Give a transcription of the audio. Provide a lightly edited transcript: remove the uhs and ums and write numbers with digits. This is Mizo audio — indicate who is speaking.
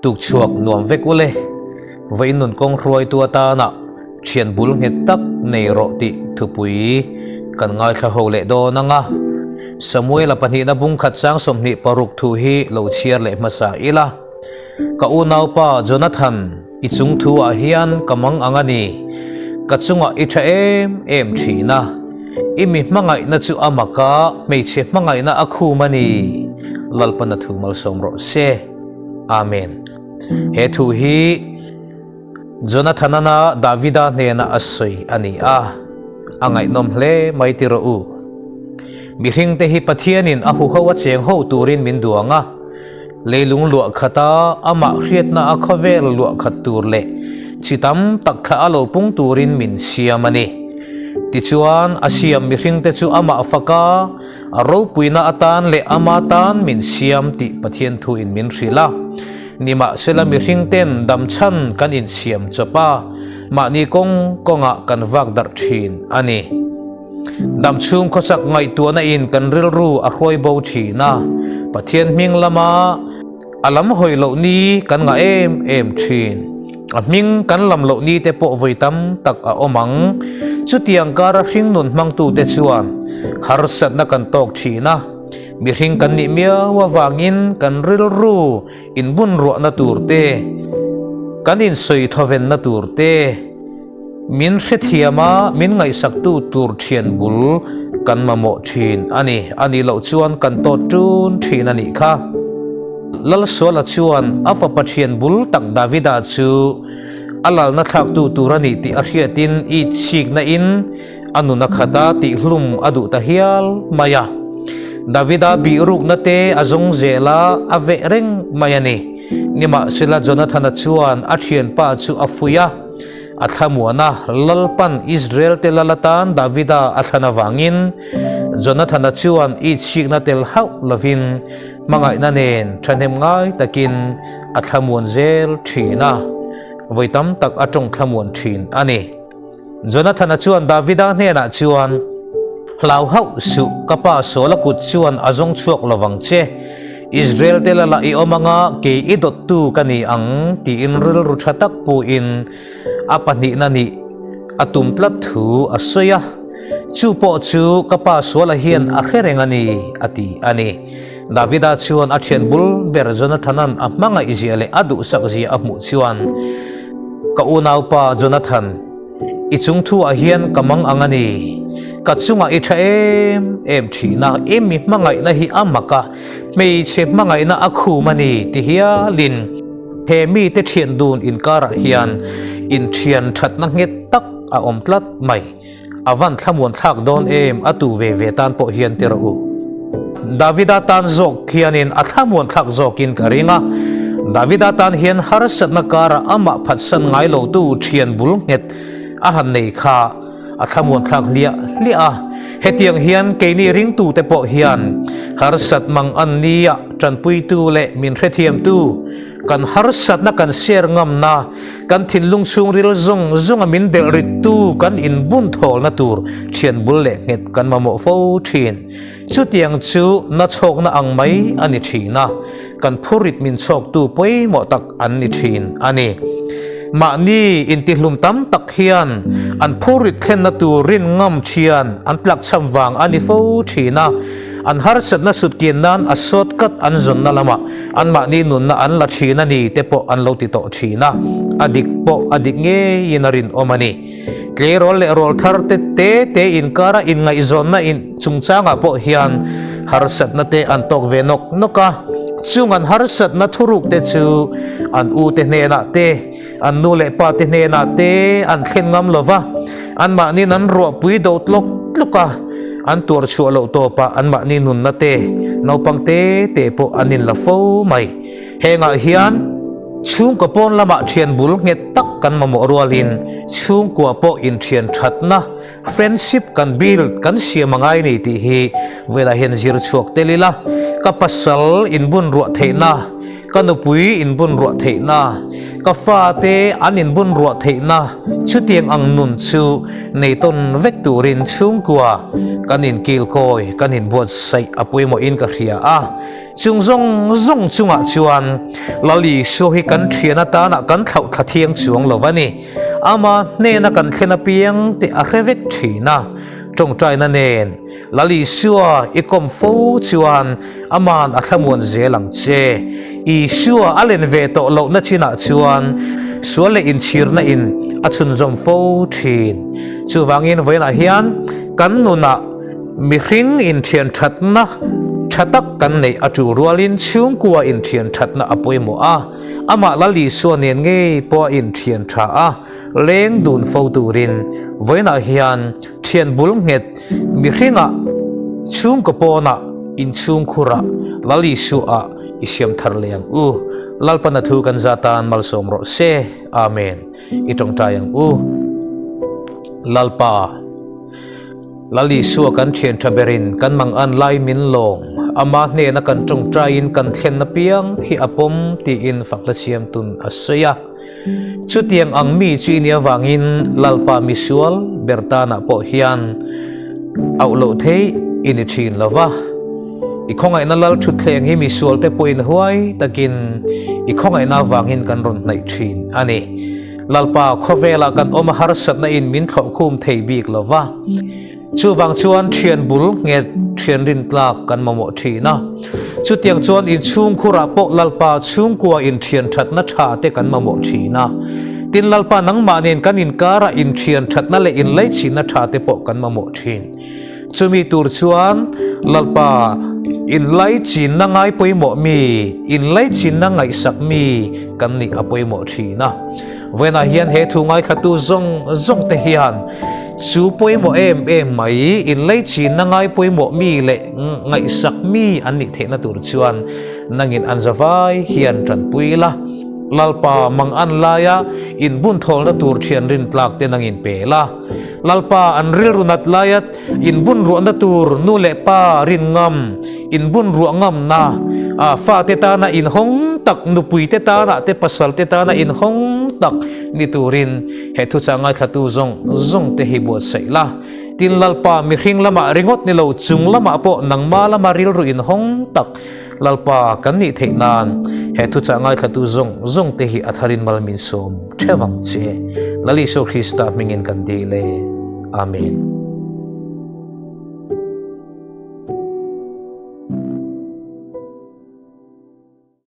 Speaker 1: Tukchhuak nuam vek ule, vawiin nun kawng hruaitu atana thian bul nghet tak nei rawh tih thupui kan ngaithla ho leh dawn ang a. Samuela pahnihna bung khat chang 26 thu hi lo chhiar leh hmasa ila. Ka unaupa Jonathan, i chung thu ah hian ka mang ang a ni. Ka chungah i tha em em thin a. I mi hmangaihna chu a mak a, hmeichhe hmangaihna a khum a ni. Lalpana thu malsawm rawh se. Amen. He thu hi Jonathanana Davida hnena a sawi a ni a, a ngaihnawm hle mai ti rawh u. Mihringte hi Pathianin a huho a cheng ho turin min duang a, leilung luah khata amah hriatna a khawvel luah khat tur leh chi tam tak thla a lo pung turin min siam a ni. Tichuan, a siam mihringte chu amah faka A ropuina atan leh ama tan min siam tih Pathian thuin min hrilh a. Nimahsela mihringten damchhan kan insiam chawp a, mahni kawng kawngah kan vak darh thin a ni. Damchhung khawsak ngaihtuahna in kan rilru a hruai bo thin a, Pathian hming lama a lam hawi loh ni kan ngah em em thin. A hming kan lam loh ni te pawh vawi tam tak a awm ang. Chutiang kara hringnun hmangtute chuan harsatna kan tawk thin a, mihring kan nih miau avangin kan rilru inbunruahna tur te, kan insawi thawvenna tur te, Min hrethiam a, min ngaihsaktu tur thian bul kan mamawh thin a ni. A nih loh chuan kan tawt tun thin a nih kha. Lalsuala chuan a fapa thian bul tak Davida chu a lalna thlaktu tur a ni tih a hriatin it chikna in a nun a khat a tihhlum a duh ta hial mai a. Davida bihrukna te a zawng zel a, a veh reng mai a ni. Nimahsela Jonathana chuan a thianpa chu a fuih a. A thlamuana Lalpan Israel-te lal atan Davida a thlan avangin Jonathana chuan i chhikna tel hauh lovin hmangaihna nen thahnem ngai takin a thlamuan zel thin a, vawi tam tak a tawng thlamuan thin a ni. Jonathana chuan Davida hnenah chuan, Hlau hauh suh, ka pa Saula kut chuan a zawng chhuak lovang che. Israel te lala i awm anga kei i dawttu ka ni ang tiin rilru tha tak puin a pahnihna nih a tum tlat thu a sawi a, chu pawh chu ka pa Suala hian a hre reng a ni a ti a ni. Davida chuan a thian bul ber Jonathan-a'n a hmangaih zia leh a duhsak zia a hmuh chuan, Ka unaupa Jonathan, I chung thu ah hian ka mang ang a ni. Ka chungah i tha em em thin a, i mi hmangaihna hi a mak a, hmeichhe hmangaihna a khum a ni ti hialin he mite thian dun inkarah hian inthian thatna nghet tak a awm tlat mai. A van thlamuan thlak dawn em a tu ve ve tan pawh hian ti rawh u. Davida tan zawk hianin a thlamuan thlak zawkin ka ring a, Davida tan hian harsatna karah amah phatsan ngai lotu thian bul nghet a han nei kha a thlamuan thlak hliah hliah a. Hetiang hian keini ringtute pawh hian harsat mang an nia tanpuitu leh min hrethiamtu Kan harsatna kan share ngamna, kan thinlung chhungril zawng zawnga min delh rittu kan inbun thawlna tur thian bul leh nghet kan mamawh fo thin. Chutiang chu na chhawkna ang mai a ni thin a, kan phurrit min chhawktu pawimawh tak an ni thin a ni. Mahni intihlum tam tak hian an phurrit thlenna tur rin ngam thian an tlakchham vang a ni fo thin a, an harsatna sutkian nan a shortcut an zawnna lamah Anmahni nunna an la thin a ni te pawh an lo ti tawh thin a, a dik pawh a dik ngeiin a rinawm a ni. Tleirawl leh rawl thar te te te inkara inngaihzawnna in chungchangah pawh hian harsatna te an tawk ve nawk nawk a, chung an harsatna thuruk te chu an u te hnenah te, an nu leh pa te hnenah te an thlen ngam lo va, anmahniin an ruahpui do tlawk tlawk a, an tuar chhuah loh tawpah anmahni nunna te, naupang te te pawh an inla fo mai. Hengah hian chhungkaw pawn lamah thian bul nghet tak kan mamawh rualin chhungkua pawh inthian thatna, friendship kan build, kan siam a ngai ni tih hi velah hian zir chhuak tel ila, ka pasal inbun ruah theihna. Ka nupui inbun ruah theihna, ka fate an inbun ruah theihna chutiang ang nun chu nei tawn vek turin chhungkua kan inkilkawi, kan inbuatsaih a pawimawhin ka hria a. Chung zawng zawng chungah chuan Lal Isua hi kan thian atana kan thlauh thla thiang chuang lo a ni. Ama hnena kan thlen apiang tih a hre vek thin a, tawngtaina nen Lal Isua i kawm fo chuan aman a thlamuan zel ang che. Isua a len ve tawh lohna chinah chuan sual leh inchhirna in a chhunzawm fo thin. Chuvangin vawiinah hian kan nunah mihring inthian thatna tha tak kan neih a tul rualin chhungkua inthian thatna a pawimawh a, amah Lal Isua nen ngei pawh a inthian tha a, leng dun fo turin vawiinah hian thian bul nghet Mihringah, chhungkaw pawnah, inchhungkhurah, Lal Isuah i siam thar leh ang u. Lalpana thu kan za tan malsawm rawh se. Amen. I tawngtai ang u. Lalpa, Lal Isua kan thian tha berin kan mang an lai min lawm. Ama hnena kan tawngtaiin kan thlen apiang hi a pawm tiin fakna siam tun a sawi a. Chutiang ang mi chu i nih avangin Lalpa misual ber tanah pawh hian auh loh theih i ni thin lo va. I khawngaihna Lal thutthleng hi misualte pawhin huai takin i khawngaihna avangin kan rawn hnaih thin a ni. Lalpa, khawvelah kan awm a harsatna in min thlawhkhum thei bik lo va. Chuvang chuan thian bul nghet, thian rin tlak kan mamawh thin a. Chutiang chuan inchhungkhurah pawh Lalpa chhungkua inthian thatna tha te kan mamawh thin a. Tin, Lalpa nangmah nen kan inkarah inthian thatna leh inleichhinna tha te pawh kan mamawh thin. Chumi tur chuan Lalpa inlaichinna ngai pawimawh mi, inlaichinna ngaihsak mi kan nih a pawimawh thin a. Vawiinah hian he thu ngaithlatu zawng zawng te hian Chu pawimawh em em mai, inleichhinna ngai pawimawh mi leh ngaihsak mi an nih theihna tur chuan nangin an zavai hian tanpui la. Lalpa mang an laia inbunthawlna tur thian rintlak te nangin pe la. Lalpa an rilru nat laia inbunruahna tur nu leh pa rin ngam, inbunruah ngamna, fate tana inhawng tak, nupuite tana te pasalte tana inhawng tak ni turin He thuchah ngaithlatu zawng zawng te hi buatsaih la. Tin Lalpa mihring lamah ringawt ni lo chung lamah pawh nangma lama rilru inhawng tak Lalpa kan nih theih nan he thuchah ngaithlatu zawng zawng te hi a tharin mal min sawm theuh ang che. Lal Isua Krista hmingin kan dil e. Amen.